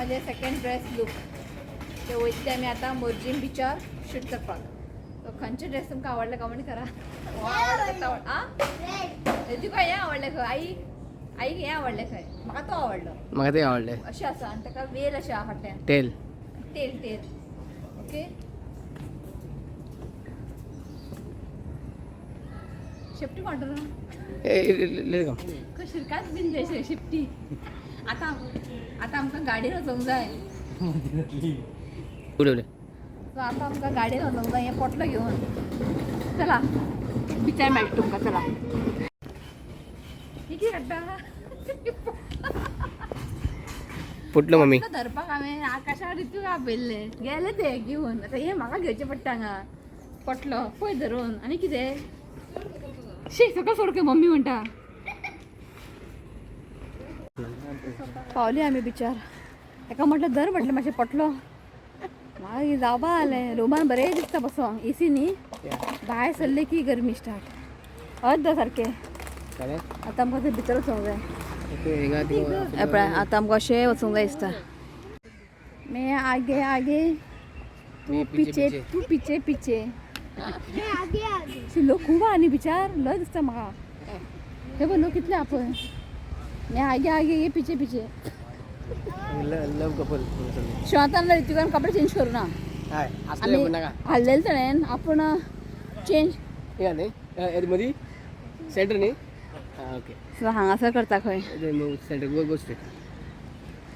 म्हजें second dress look. ते वयतले आमी आतां मोरजीम बिचार शूट करपाक. सो खंयचे ड्रेस तुमकां आवडले कमेंट करा. हो आवडलो तो आवड आ तुका हें आवडलें खंय? आई आईक हें आवडलें खंय? म्हाका तो आवडलो. म्हाका ते आवडले. अशें आसा आनी ताका वेल अशें आहा फाटल्यान. टेल. Tell tell. ओके, शेपटी वांटो. शिरकाच बीन ते शेपटी. आतां आतां आमकां गाडयेन वचोंक जाय. उडवले. सो आतां आमकां गाडयेन वचोंक जाय हें पोटलो घेवन. चला, बिचार मेळटा तुमकां. चला. ही कितें काडटा? फुटलो मम्मी. पोटलो धरपाक हांवें आकाशा रितूक आपयल्लें, गेले ते घेवन. आतां हें म्हाका घेवचें पडटा हांगा पोटलो पळय धरून. आनी कितें शी सगळं सोड खंय मम्मी म्हणटा. पावली आमी बिचार. ताका म्हटलें धर म्हटलें मातशें पोटलो. मागीर जावपा जालें रुमान बरें दिसता बसोंक. एसी न्ही, भायर सरले की गरमी स्टार्ट अर्द सारकें. आतां आमकां थंय भितर वचोंक जाय. हे पळय, आतां आमकां अशें वचूंक जाय दिसता. मैं आगे आगे, तू पिछे, तू पीछे पीछे. आगे आगे. शी, लोक खूब आहा न्ही बिचार. लय दिसता म्हाका. हे पळय, लोक कितले आहा पळय. मैं आगे आगे, ये पीछे पीछे. लव कपल. शिवांतान ऋतिकान कपडे चेंज करू ना. आमी हाडलेले ताणें आपूण चेंज. न्ही मदी सेंटर न्ही. ओके. सो हांगासर करता खंय. सेंटर गो गो स्ट्रेट.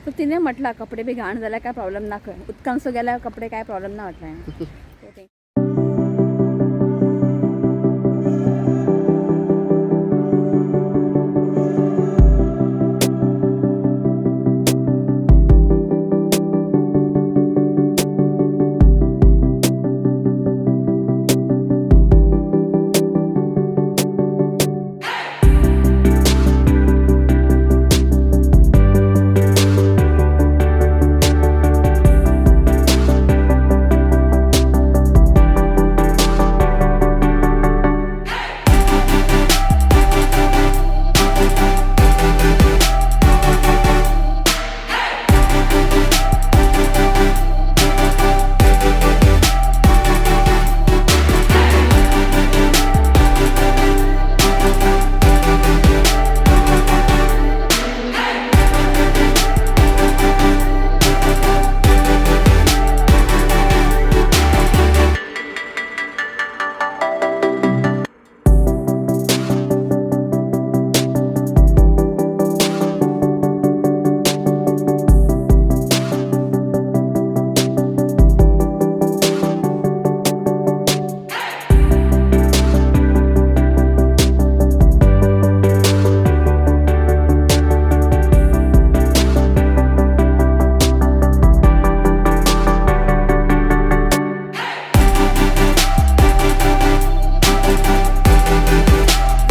सो तिणें म्हटलां कपडे बी घाण जाल्यार काय प्रॉब्लेम ना खंय. उदकान सो गेल्यार कपडे काय प्रॉब्लेम ना म्हटलें हांवें.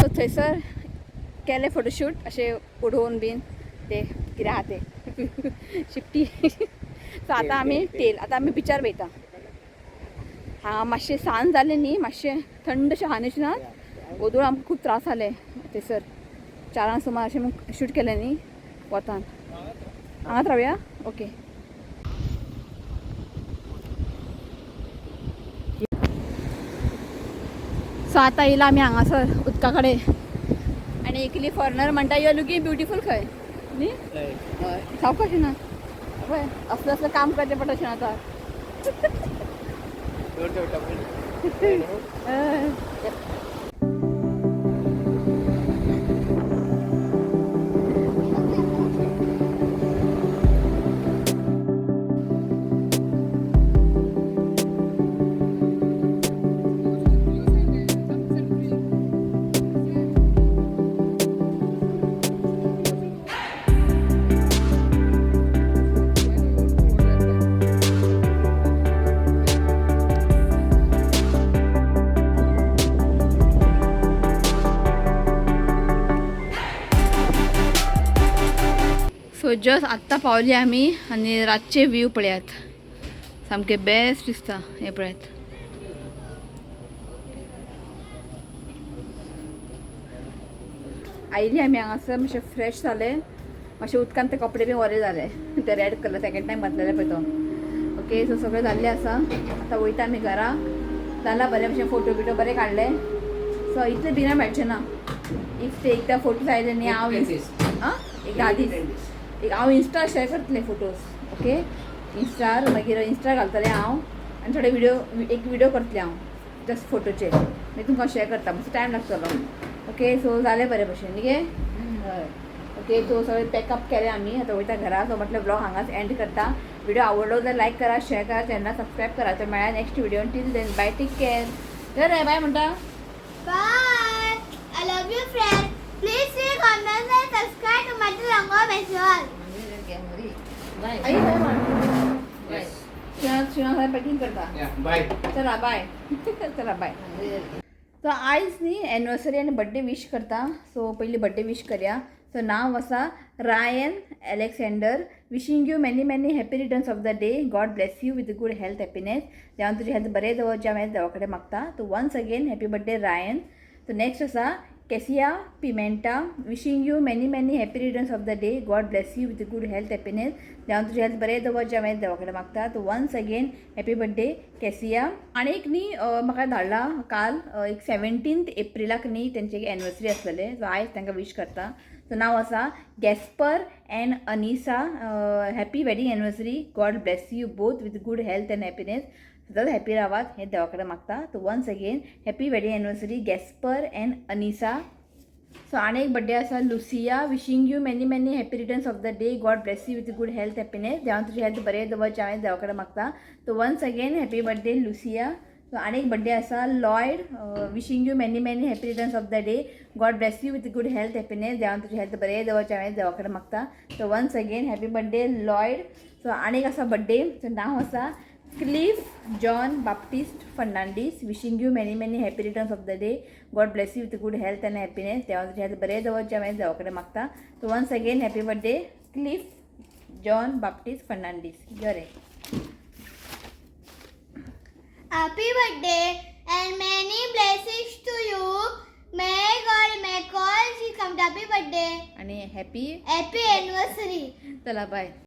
सो थंयसर केलें फोटोशूट अशें उडोवन बीन ते कितें आहा ते शिपटी. सो आतां आमी टेल, आतां आमी बिचार वयता. हांगा मातशें सांज जालें न्ही, मातशें थंड अशें आहा न्ही ना. ओदोळ आमकां खूब त्रास जाले थंयसर. 4 सुमार अशें शूट केलें न्ही वतान. हांगाच रावया. ओके. सो आतां येयला आमी हांगासर उदका कडेन आनी एकली फॉरेनर म्हणटा, you looking beautiful खंय न्ही. हय, सावकाश ना पळय, असलें असलें काम करचें पडटा अशें आतां. हय. सो जस्ट आत्तां पावली आमी आनी रातचे व्यू पळयात, सामके बेस्ट दिसता. हें पळयात. आयली आमी हांगासर, मातशें फ्रेश जालें. मातशें उदकान ते कपडे बी वरे जाले, ते रेड कलर सेकेंड टायम घातलेले पळय तो. ओके, सो सगळें जाल्लें आसा. आतां वयता आमी घरा. जाला बरे भशेन, फोटो बिटो बरे काडले. सो इतले बिना मेळचे ना. If ते एकदां फोटोज आयले न्ही, हांव आं एक 10 दीस एक हांव इन्स्टा शेअर करतलें फोटोज. ओके, इन्स्टार मागीर इन्स्टार घालतलें हांव आनी थोडे व्हिडिओ, एक व्हिडिओ करतलें हांव जस्ट फोटोचेर, मागीर तुमकां शेअर करता. मातसो टायम लागतलो. ओके, सो जालें बरें भशेन न्ही गे? हय. ओके, सो सगळें पॅकअप केलें आमी, आतां वयता घरा. सो म्हटलें ब्लॉग हांगाच एंड करता. व्हिडिओ आवडलो जाल्यार लायक करा, शेअर करा, चॅनलाक सबस्क्रायब करा. तर मेळ्ळा next video. Till then, bye, take care. तर बाय म्हणटा. Bye. I love you, friend. Please share, comment and subscribe to my channel Festival. आई, बाय म्हण. शिणा शिणा पॅकिंग करता. बाय. चला बाय, चला बाय. सो आयज न्ही एनिवर्सरी आनी बड्डे विश करता. सो पयलीं बड्डे विश करया. सो नांव आसा Ryan Alexander. Wishing you many many happy returns of the day. God bless you with good health, happiness. देवान तुजी हेल्थ बरें दवरचें हांवें देवा कडेन मागता. So once again, happy birthday, Ryan. So next आसा Cassia Pimenta. Wishing you many many happy returns of the day. God bless you with good health, happiness. देवान तुजी हेल्थ बरें दवरचें हांवें देवा कडेन मागता. So once again, happy birthday, Cassia. आनी एक न्ही म्हाका धाडला काल एक 17 एप्रिलाक न्ही तेंचे एक एनिवर्सरी आसलेले. सो आयज तांकां विश करता. सो नांव आसा Gasper and Anisa. Happy wedding anniversary. God bless you both with good health and happiness. सदांच हॅपी रावात हें देवा कडेन मागता. So once again, happy wedding anniversary, Gasper and Anisa. So आनी एक बड्डे आसा, Lucia. Wishing you many many happy returns of the day. God bless you with good health, happiness. देवान तुजी हेल्थ बरें दवरचें हांवें देवा कडेन मागता. So once again, happy birthday, Lucia. So आनी एक बड्डे आसा, Lloyd. Wishing you many many happy returns of the day. God bless you with good health, happiness. देवान तुजी हेल्थ बरें दवरचें हांवें देवा कडेन मागता. So once again, happy birthday, Lloyd. So आनी एक आसा बड्डे. सो नांव आसा Cliff John Baptist Fernandes. Wishing you many many happy returns of the day. God bless you with good health and happiness. देवान तुजी हेल्थ बरें दवरचें हांवें देवा कडेन मागता. So once again, happy birthday, Cliff John Baptist Fernandes. बरें. Happy birthday and many blessings to you. May God make all she come. Happy birthday. आणि हॅपी Happy anniversary. चला बाय.